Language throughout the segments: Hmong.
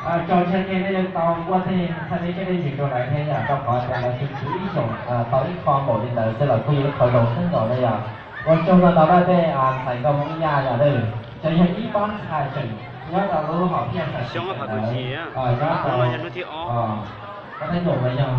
Tso tseg nej, nej tau ua tej txhais me coj nej ntsis rau lawv thiab yom, rau qhov tias lawv tsuas tshuav ib xyoos tau ib qho npaum li ntawd xwb los kuj yog ib qho zoo kawg nkaus na yom. Ua tsaug ntau ntau na tej ntxhais nkauj Hmoob Yaj yom, nws tseem yog ib pab ntxhais tseem nyob rau lub hom phiaj sab xyoo ntawd, nyob rau, o, koj tej num mas yog,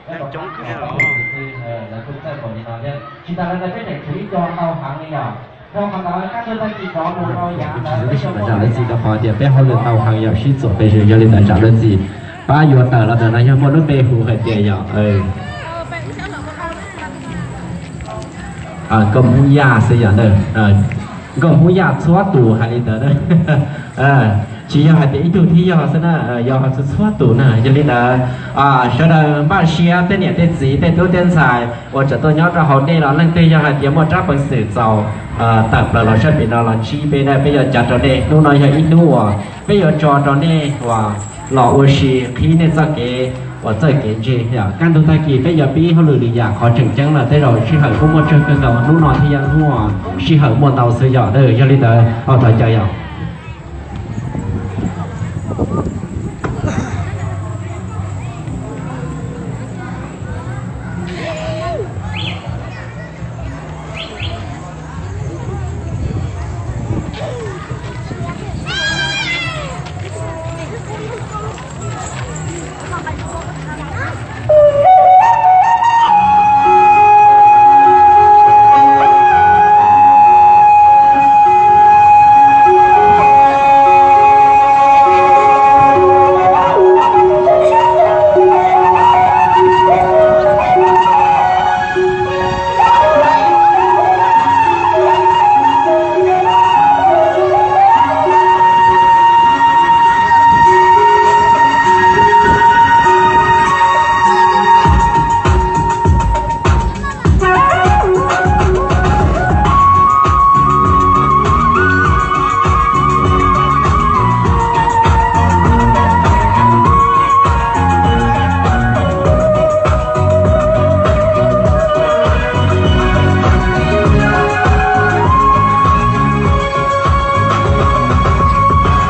lawv kuj txawj npaum li no thiab. Tsis tas li ntawd peb tseem tshuav ib co ntau heev li yom. Rau qhov ntawd kab ntug tag kis rov mus rau yav ntawd peb yuav muaj zam lub txim rau qhov tias peb hauj lwm ntau heev yom, sib txuas pes zwm, yog li ntawd zam lub txim pab yuav tawm los ntawm no yog muaj lub npe hu hais tias yog nkauj Hmoob Yaj xwb yom, nkauj Hmoob Yaj txhua tus hais li ntawd na. Tsis yog hais tias ib tug thiab yog xwb na, yog txhua txhua tus na. Yog li ntawd sawv daws npaj siab, tej niam tej txiv tej tub tej ntxhais uas tseem tuaj nyob rau hauv nej los leej twg yog hais tias muaj rab peev xwm txaus tawm plaws los sab pem no los ntsib peb na, peb yuav cav rau nej. Hnub no yog ib hnub uas peb yuav tso rau nej uas los ua si qhib nej txoj kev uas txawj kev ntse. Kaj ntug tag kis peb yuav pib hauj lwm lwm yam, qhov tseem ceeb lawm tej zaum sij hawm kuj muaj tsawg kawg nkaus, hnub no thiaj yog hnub uas sij hawm muaj ntau xwb yom. Yog li ntawd ho thov caw yom.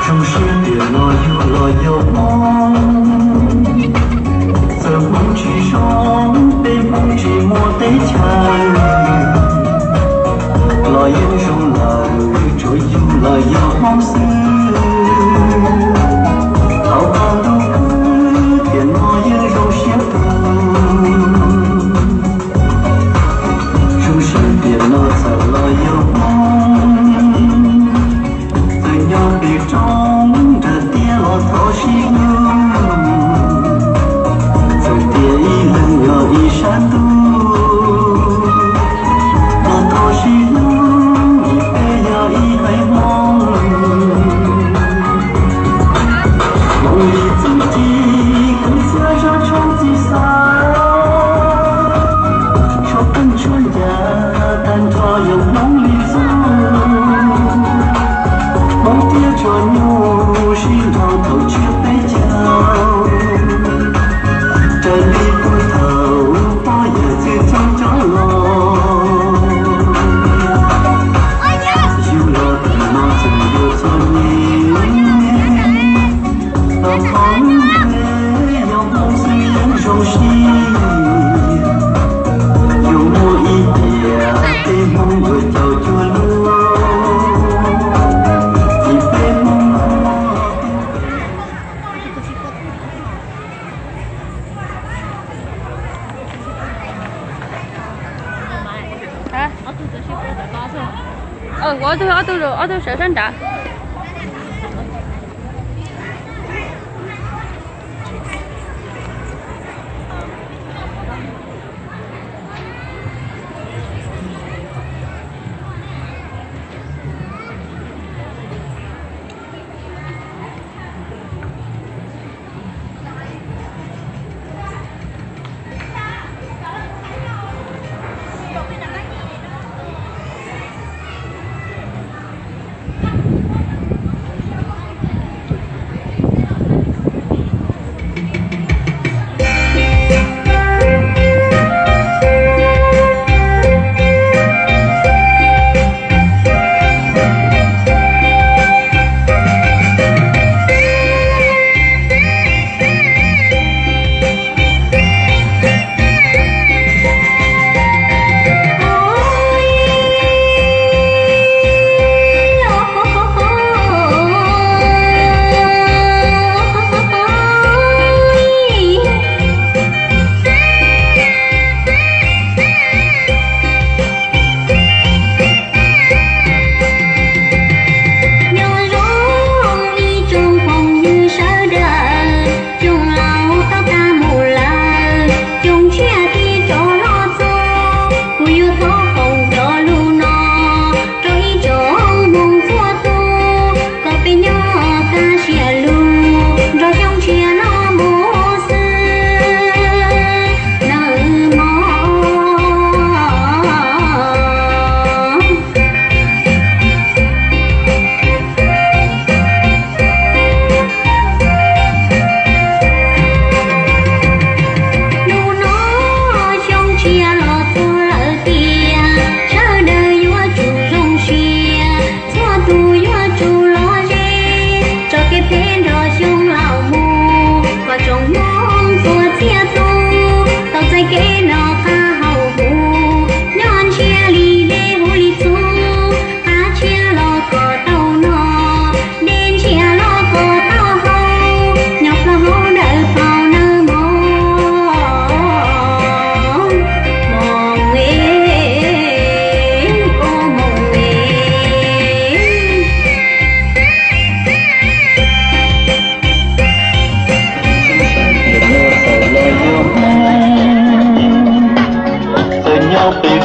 Zoo siab tias no yug los yog Hmoob, txawm Hmoob tsis zoo, peb Hmoob tsis muaj teb chaws, los yeej zoo lawm, tsuas yug los yog Hmoob xwb. Thaum qab ntuj khwb tiam no yeej zoo siab kawg. Zoo siab tiam no txawm los yog Hmoob, txawm nyob pem roob nram tiaj los thov sib hlub, txawm tias ib leeg yog ib sab ntuj los thov sib hlub, vim peb yog ib haiv Hmoob. Hmoob li txuj ci, kwv txhiaj zaj tshoob txij xav, tshuaj qeej tshuaj ncas tag nrho yog Hmoob li txuj. Hmoob tiaj tshuaj nyuj sib nrog thaum tsiab peb caug, raws li puag thaum pog yawg txwj coj coj los. Yug los thaum no txawm yuav txom nyem, tau qhov lub npe yog Hmoob xwb yeej zoo siab. Yuav muaj ib tiam peb Hmoob yuav caum cuag luag, vim peb Hmoob. Ob tug, ob tug, ob tug sawv sab nrad.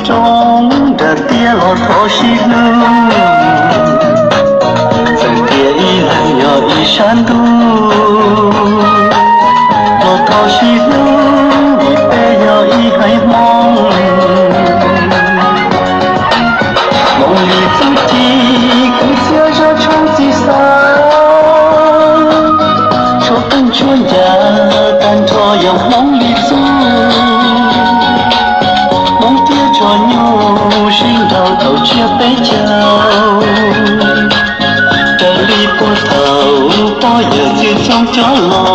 Tsoom nram tiaj los thov sib hlub, txawm tias ib leeg yog ib sab ntuj, los thov sib hlub vim peb yog ib haiv Hmoob. Hmoob li txuj ci kwv txhiaj zog tshoob txiv xav, tshuaj qeej tshuaj ncas tag nrho yog Hmoob li txuj. Hmoob thiab tsoom nyuj sib nraus tau tsiab peb caug, raws li puag thaum pog yawg txwj txoob coj los.